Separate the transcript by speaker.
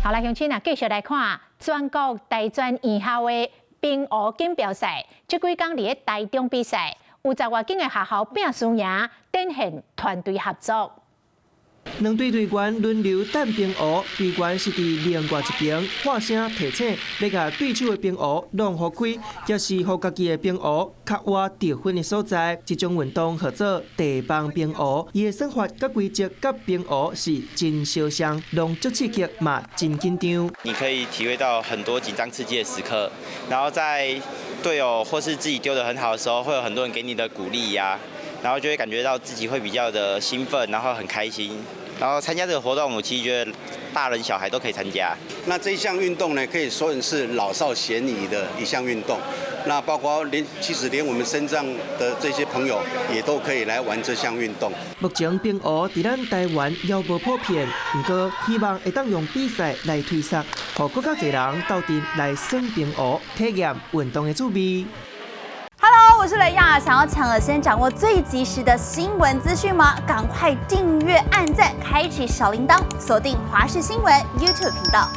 Speaker 1: 好啦，鄉親啊，繼續來看全國大專院校的冰壺錦標賽，這幾工佇咧台中比賽，有十外間的學校拼輸贏，展現團隊合作。
Speaker 2: 兩隊隊員輪流擲冰壺，隊員是佇另外一邊喊聲提醒，欲共對手的冰壺弄予開，抑是予家己的冰壺較倚得分的所在。這種運動號做地棒冰壺，伊的算法佮規則佮冰壺是真相像，攏足刺激嘛，真緊張。
Speaker 3: 你可以體會到很多緊張刺激的時刻，然後在隊友或是自己丟得很好的時候，會有很多人給你的鼓勵呀，然後就會感覺到自己會比較的興奮，然後很開心。然後參加這個活動，我其實覺得大人小孩都可以參加。
Speaker 4: 那這一項運動呢，可以說是老少咸宜的一項運動。那包括連其實連我們身障的這些朋友也都可以來玩這項運動。
Speaker 2: 目前冰壺佇咱台灣猶無普遍，毋過希望會當用比賽來推廣，予閣較濟人鬥陣來耍冰壺，體驗運動的滋味。
Speaker 5: Hello，我是雷亞，想要搶先掌握最及時的新聞資訊嗎？趕快訂閱、按讚、開啟小鈴鐺，鎖定華視新聞 YouTube 頻道。